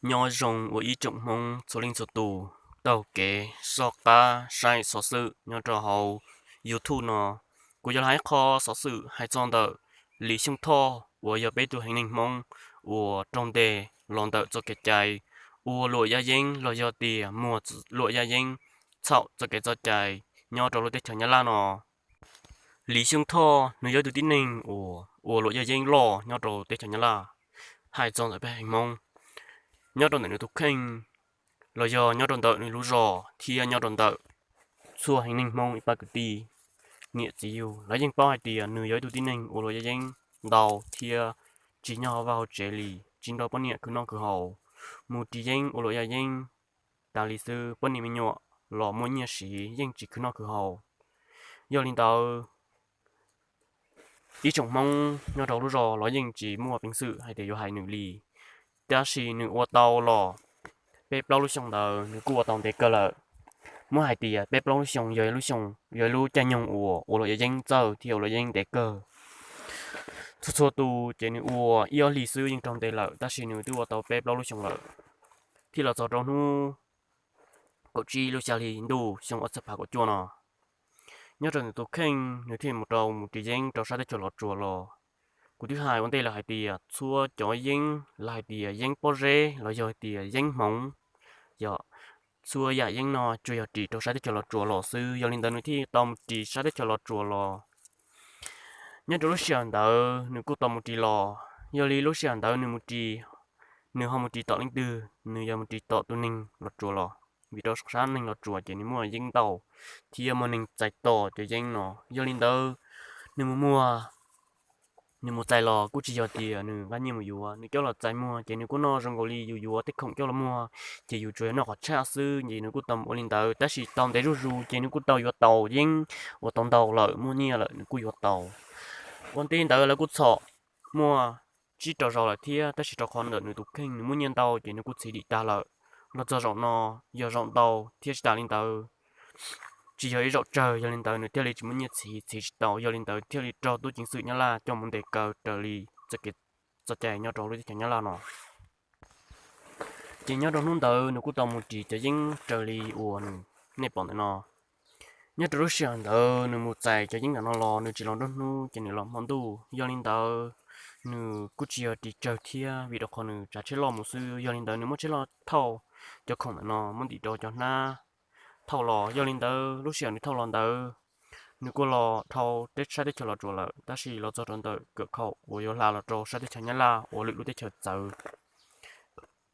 Nyob zoo ua ib tsoom Hmoob txhua leej txhua tus taug kev soj qab saib xov xwm nyob rau hauv YouTube no. Kuv yuav los hais qho xov xwm hais txog ntawm Lis Xyooj Thoj uas yog peb tus heev neeg Hmoob uas raug ntes los ntawm txoj kev cai ua luam yaj yeeb los yog tias muag luam yaj yeeb txhaum txoj kev txoj cai nyob rau lub teb chaws Nyab Laj no. Lis Xyooj Thoj nws yog ib tug tib neeg uas ua luam yaj yeeb loj nyob rau teb chaws Nyab Laj. Hais txog ntawm peb heev Hmoob nyob rau ntawm nws tus kheej los yog nyob rau ntawm nws lub zos thiab nyob rau ntawm txhua heev neeg Hmoob ib pab kwv tij niam txiv yug, lawv yeej paub hais tias nws yog ib tug tib neeg ua luam yaj yeeb ntau thiab tsis nyob hauv vaj hauv tsev li, tsis nrog poj niam khwv noj khwv haus, mus ris yeeb ua luam yaj yeeb tas li xwb, poj niam me nyuam los muaj nyiaj siv yeej tsis khwv noj khwv haus. Yog li ntawd, ib tsoom Hmoob nyob rau lub zos los yeej tsis muaj peev xwm hais tias yuav hais nws li. Tab sis nws ua tau los peb plaub lub xyoo ntawd nws kuj ua tau ntev kawg lawm. Muab hais tias peb plaub lub xyoo yog lub xyoo, yog lub caij nyoog uas ua luam yaj yeeb txawj thiab ua luam yaj yeeb ntev kawg. Txhua txhua tus ces nws ua ib ob hlis xwb yeej raug ntes lawm, tab sis nws twb ua tau peb plaub lub xyoo lawm, thiab los txog rau hnub kaum tsib lub xya hli ntuj xyoo ob txhiab phav kaum cuaj no, nyob rau nws tus kheej nws thiaj mus rau mus ris yeeb rau sab teb chaws Los Tsuas los. Kuv twb hais ua ntej lawm hais tias txhua cov yeeb los hais tias yeeb pob zeb los yog hais tias yeeb hmoov, yog txhua yam yeeb no tsuas yog ris rau sab teb chaws Los Tsuas los xwb. Yog li ntawd nws thiaj tau mus ris sab teb chaws Los Tsuas los. Nyob rau lub sij hawm ntawd nws kuj tau mus ris los. Yog li lub sij hawm ntawd nws mus ris, nws ho mus ris tom leej twg? Nws yog mus ris tom tus neeg Los Tsuas los, vim rau sab neeg Los Tsuas ces nws muaj yeeb ntau thiab muaj neeg txais tos cov yeeb no. Yog li ntawd nws mus muag, nws mus txais los kuj tsis yog tias nws nqa nyiaj mus yuav, nws coj los txais muag ces nws kuj noj zoo nkaus li yus yuav tej khoom coj los muag, ces yus tsuas yog noj qhov tshaj xwb, ces nws kuj tau ua li ntawd. Tab sis tau ntev zuj zus ces nws kuj tau yuav tau yeeb uas tau ntau lawm, muaj nyiaj lawm nws kuj yuav tau. Ua ntej ntawd lawv kuj txhom muaj tsib rau zaus lawm thiab, tab sis rau qhov ntawm nws tus kheej nws muaj nyiaj ntau ces nws kuj txhiv dim tag lawm. Los txog zaum no, yog zaum ntau thiab tsis tas li ntawd, tsis yog ib zaum tsawg, yog li ntawd nws thiaj li tsis muaj nyiaj txhiv, txhiv tsis tau, yog li ntawd thiaj li raug tub ceev xwm Nyab Laj coj mus ntes kaw raws li txoj kev txoj cai nyob rau lub teb chaws Nyab Laj no. Ces nyob rau hnub ntawd nws kuj tau mus ris cov yeeb raws li uas nws, nej pom ntawm no. Nyob rau lub sij hawm ntawd nws mus txais cov yeeb ntawm no los nws tsis los nruab hnub, ces nws los hmo ntuj. Yog li ntawd nws kuj tsis yog ris tsawg thiab, vim rau qhov nws tsav tsheb loj mus xwb. Yog li ntawd nws muab tsheb loj thauj cov khoom ntawm no muab ntim rau cov hnab thauj los. Yog li ntawd lub sij hawm nws thauj los ntawd, nws kuj los dhau teb sab teb chaws Los Tsuas lawm, tab sis los txog rau ntawm kawm khaum uas yuav hla los rau sab teb chaws Nyab Laj uas lwm lub teb chaws txawv.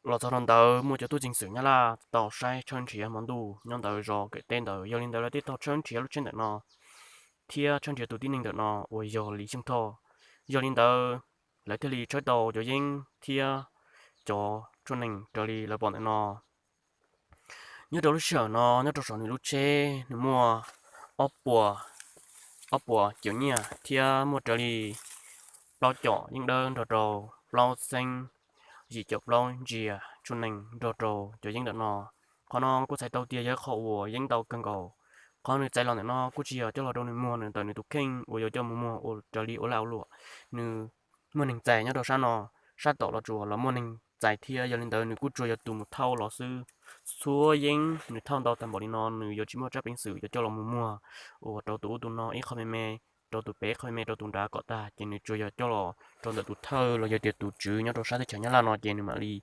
Los txog rau ntawd muaj cov tub ceev xwm Nyab Laj tau saib tshawb nrhiav hmo ntuj nyob ntawd zov kawm teb ntawd. Yog li ntawd lawv thiaj tau tshawb nrhiav lub tsheb ntawm no thiab tshawb nrhiav tus tib neeg ntawm no uas yog Lis Xyooj Thoj. Yog li ntawd lawv thiaj li tshawb tau cov yeeb thiab cov tshuaj nees raws li lawv pom ntawm no. Nyob rau lub sij hawm no nyob rau saum nws lub tsheb nws muaj ob puas, ob puas caum nyiaj thiab muaj raws li plaub caum yeeb dawb nrog rau plaub xeeb yim caum plaub ntsiav tshuaj nees nrog rau cov yeeb ntawm no. Qhov no kuj txhais tau tias yog qhov uas yeeb ntau kawg nkaus. Qhov nws txais los ntawm no kuj tsis yog coj los rau nws muag ntawm nws tus kheej uas yuav coj mus muag ua raws li ua lag ua luam. Nws muaj neeg txais nyob rau sab no, sab tom Los Tsuas los muaj neeg txais thiab. Yog li ntawd nws kuj tsuas yog tus mus thauj los xwb. Txhua yeeb nws thauj ntau tag npaum li no nws yuav tsis muaj tsab peev xwm yuav coj los mus muag ua rau tus ub tus no ib qho me me, rau tus pem ib qho me me, rau tus nrad kom tag, ces nws tsuas yog coj los rau ntawm tus thawj los yog tias tus tswv nyob rau sab teb chaws Nyab Laj no ces nws mam li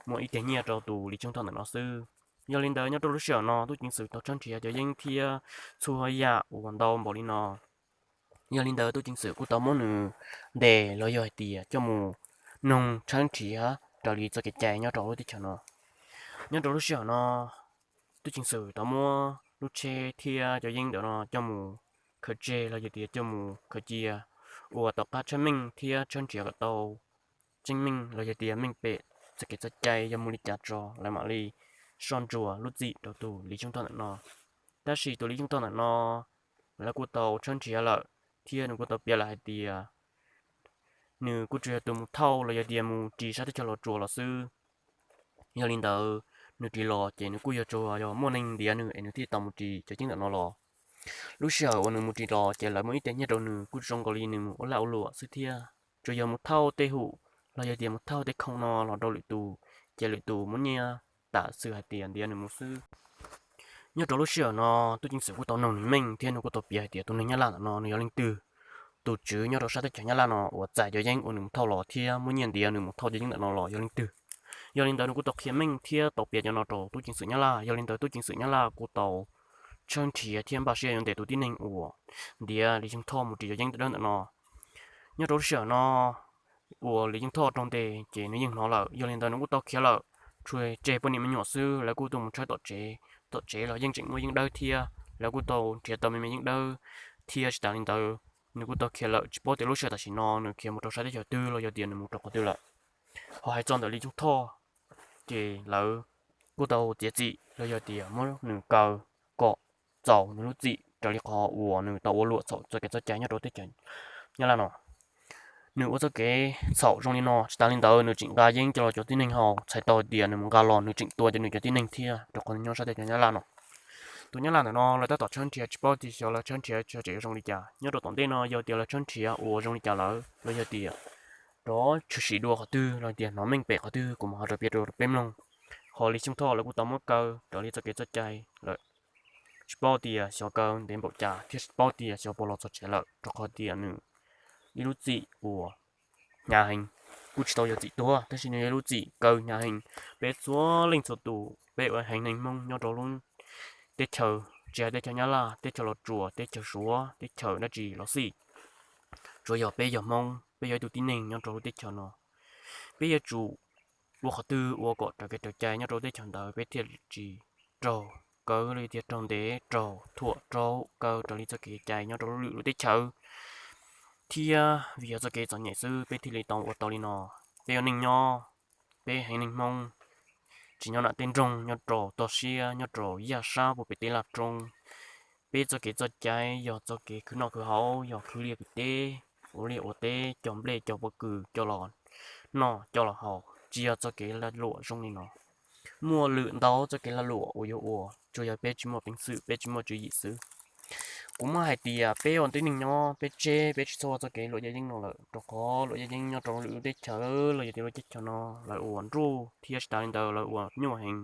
muaj ib tiag nyiaj rau tus Lis Xyooj Thoj ntawm no xwb. Yog li ntawd nyob rau lub sij hawm no tub ceev xwm tau tshawb nrhiav cov yeeb thiab txhua yam uas ntau npaum li no. Yog li ntawd tub ceev xwm kuj tau muab nws ntes los yog hais tias coj mus noog tshawb nrhiav raws li txoj kev cai nyob rau lub teb chaws no. Nyob rau lub sij hawm no tub ceev xwm tau muab lub tsheb thiab cov yeeb ntawm no coj mus khaws tseg los yog tias coj mus khaws cia uas tom qab tshawb meej thiab tshawb nrhiav kom tau tseeb meej los yog tias meej pem txoj kev txoj cai yog mus li cas tso lawv mam li soj ntsuas lub txim rau tus Lis Xyooj Thoj ntawm no. Tab sis tus Lis Xyooj Thoj ntawm no lawv kuj tau tshawb nrhiav lawm thiab nws kuj tau piav lawm hais tias nws kuj tsuas yog tus mus thauj los yog tias mus ris sab teb chaws Los Tsuas los xwb. Yog li ntawd nws ris los ces nws kuj yog tsuas yog muaj neeg ntiav nws es nws thiaj tau mus ris cov yeeb ntawm no los. Lub sij hawm uas nws mus ris los ces lawv muaj ib tiag nyiaj rau nws kuj zoo nkaus li nws mus ua lag ua luam xwb thiab, tsuas yog mus thauj tej hum los yog tias mus thauj tej khoom no los rau lwm tus, ces lwm tus muab nyiaj tam sim hais tias ntiav nws mus xwb. Nyob rau lub sij hawm no, tub ceev xwm kuj tau noog nws meej thiab nws kuj tau piav hais tias tus neeg Nyab Laj ntawm no nws yog leej twg, tus tswv nyob rau sab teb chaws Nyab Laj no uas txais cov yeeb uas nws mus thauj los thiab muab nyiaj ntiav nws mus thauj cov yeeb ntawm no los yog leej twg. Yog li ntawd nws kuj tau qhia meej thiab tau piav cov no rau tub ceev xwm Nyab Laj. Yog li ntawd tub ceev xwm Nyab Laj kuj tau tshawb nrhiav thiab npaj siab yuav ntes tus tib neeg uas ntiav Lis Yeej Thoj mus ris cov yeeb dawb ntawm no. Nyob rau lub sij hawm no uas Lis Yeej Thoj raug ntes ces nws yeej hnov lawm, yog li ntawd nws kuj tau khiav lawm, tsuas tseg poj niam me nyuam xwb, lawv kuj tuaj mus tshawb tom tsev. Tom tsev los yeej tseem muaj yeeb dawb thiab, lawv kuj tau nrhiav tau me me yeeb dawb thiab. Tsis tas li ntawd, nws kuj tau khiav lawm, tsis paub tias lub sij hawm tam sim no nws khiav mus rau sab teb chaws twg los yog tias nws mus rau qhov twg lawm. Ho hais txog ntawm Lis Yeej Thoj, ces lawv kuj tau txiav txim los yog tias muab nws kaw kom txaus nws lub txim raws li qhov uas nws tau ua luam txhaum txoj kev txoj cai nyob rau teb chaws Nyab Laj no. Nws ua txoj kev txhaum zoo li no, tsis tas li ntawd nws tseem nqa yeeb coj los cov tib neeg haus, txhais tau tias nws mus nqa los nws tseem tua cov nws cov tib neeg thiab, rau qhov nws nyob sab teb chaws Nyab Laj no. Tus Nyab Laj ntawm no lawv tab tom tshawb nrhiav, tsis paub tias xyov lawv tshawb nrhiav tseem zoo li cas. Nyob rau tom ntej no yog tias lawv tshawb nrhiav ua zoo li cas lawm los yog tias rov tshwm sim dua qhov twg los tias hnov meej pem qhov twg kuv mam ho rau piav rau peb mloog. Ho Lis Yeej Thoj lawv kuj tau muab kaw raws li txoj kev txoj cai lawm. Tsis paub tias xyov kaw ntev npaum cas thiab tsis paub tias xyov puas los txog tsev lawm, rau qhov tias nws ib lub txim uas hnyav heev, kuj tsis tau yog txim tuag tab sis nws yog ib lub txim kaw hnyav heev. Peb txhua leej txhua tus, peb ua haiv neeg Hmoob nyob rau lub teb chaws, tsis hais teb chaws Nyab Laj, teb chaws Los Tsuas, teb chaws Suav, teb chaws dab tsi los xij, tsuav yog peb yog Hmoob, peb yog ib tug tib neeg nyob rau lub teb chaws no, peb yuav tsum ua qhov twg ua kom raws kev raws cai nyob rau lub teb chaws ntawd peb thiaj tsis raug kaw li tias raug ntev, raug thuam, raug kaw raws li txoj kev cai nyob rau lwm lub teb chaws. Thiab vim yog txoj kev txom nyem xwb peb thiaj li tau ua tau li no. Peb ua neej nyob, peb haiv neeg Hmoob tsis nyob nram tej nroog, nyob rau toj siab, nyob rau yaj sab puag pem tej laj roob. Peb txoj kev txoj cai yog txoj kev khwv noj khwv haus, yog khwv liaj khwv teb, ua liaj ua teb, cog nplej cog pob kws coj los noj coj los haus, tsis yog txoj kev lag luam zoo li no. Muaj lwm ntau txoj kev lag luam uas yuav ua, tsuas yog peb tsis muaj peev xwm, peb tsis muaj tswv yim xwb. Kuv muab hais tias peb ua tib neeg nyob peb tseb, peb tsis txhob ua txoj kev luam yaj yeeb no lawm, rau qhov luam yaj yeeb nyob rau lwm lub teb chaws los yog tias lub teb chaws no lawv ua nruj thiab tsis tas li ntawd lawv ua nyuaj heev.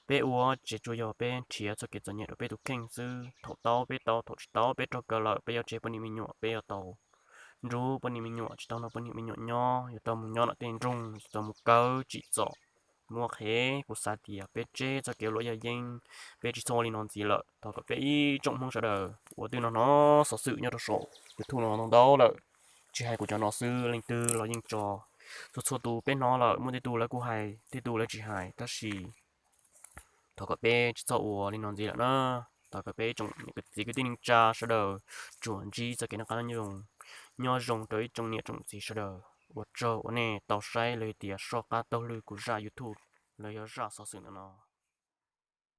Peb ua ces tsuas yog peb nrhiav txoj kev txom nyem rau peb tus kheej xwb, thaum tau peb tau, thaum tsis tau peb raug kaw lawm peb yuav tseg poj niam me nyuam, peb yuav tau nrug poj niam me nyuam, tsis tau nrog poj niam me nyuam nyob, yuav tau mus nyob nram tej nroog, yuav tau mus kaw tsim txom. Muaj qhev kuv xav tias peb tseb txoj kev luam yaj yeeb, peb tsis txhob ua li no ntxiv lawm. Thov kom peb ib tsoom Hmoob sawv daws uas twb hnov hnov xov xwm nyob rau saum YouTube no ntau ntau lawm, tsis hais kuv cov no xwb, leej twg los yeej tso, txhua txhua tus peb hnov lawm, muaj tej tus lawv kuj hais, tej tus lawv tsis hais, tab sis thov kom peb tsis txhob ua li no ntxiv lawm na. Thov kom peb ib tsoom niam txiv kwv tij neej tsa sawv daws tsuas ntsib txoj kev noj qab nyob zoo, nyob zoo rau ib tsoom niam tsoom txiv sawv daws. Ua tsaug uas nej tau saib los yog tias soj qab taug lw kuv zaj YouTube los yog zaj xov xwm ntawm no.